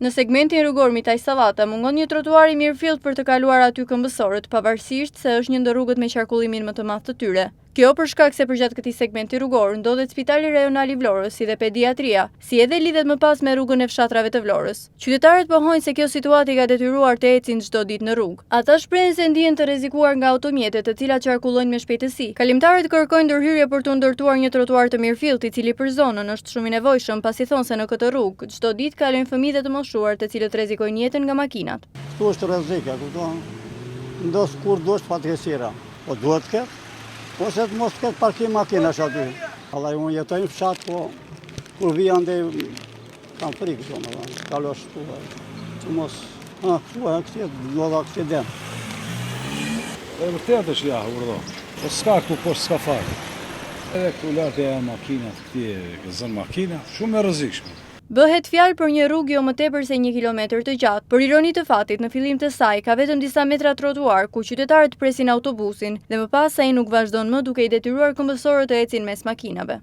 Në segmentin rrugor Mitaj Sallata mungon një trotuar i mirëfilltë për të kaluar aty këmbësorët, pavarësisht se është një ndër rrugët me qarkullimin më të madh të tyre. Kjo për shkak se përgjatë këtij segmenti rrugor ndodhet Spitali Rajonal i Vlorës si dhe Pediatria, si edhe lidhet më pas me rrugën e fshatrave të Vlorës. Qytetarët pohojnë se kjo situatë i ka detyruar të ecin çdo ditë në rrugë. Ata shprehen se ndihen të rrezikuar nga automjetet, të cilat qarkullojnë me shpejtësi. Kalimtarët kërkojnë ndërhyrje për t'u ndërtuar një trotuar të mirëfilltë, i cili për zonën është shumë i nevojshëm, pasi thonë se në këtë rrugë, çdo ditë kalojnë fëmijë dhe të moshuar, të cilët rrezikojnë jetën nga makinat. Këtu është rrezik, e kupton? Ndodh kur dush fatkeqësira. Po duhet të ketë, ose të mos të ketë parkim makinash aty. Vallai unë jetoj në fshat, po kur vi andej kam frikë, domethënë, kalosh këtu, të mos, ha, këtu e këtje, ndodh aksident. E vërtet është ja, urdhëro. Po s'ka këtu poshtë s'ka fare. Edhe këtu lart janë makinat, këtje zën makina, shumë e rrezikshme. Bëhet fjalë për një rrugë jo më tepër se një kilometër të gjatë. Për ironi të fatit, në fillim të saj ka vetëm disa metra trotuar ku qytetarët presin autobusin dhe më pas ai nuk vazhdon më duke i detyruar këmbësorët të ecin mes makinave.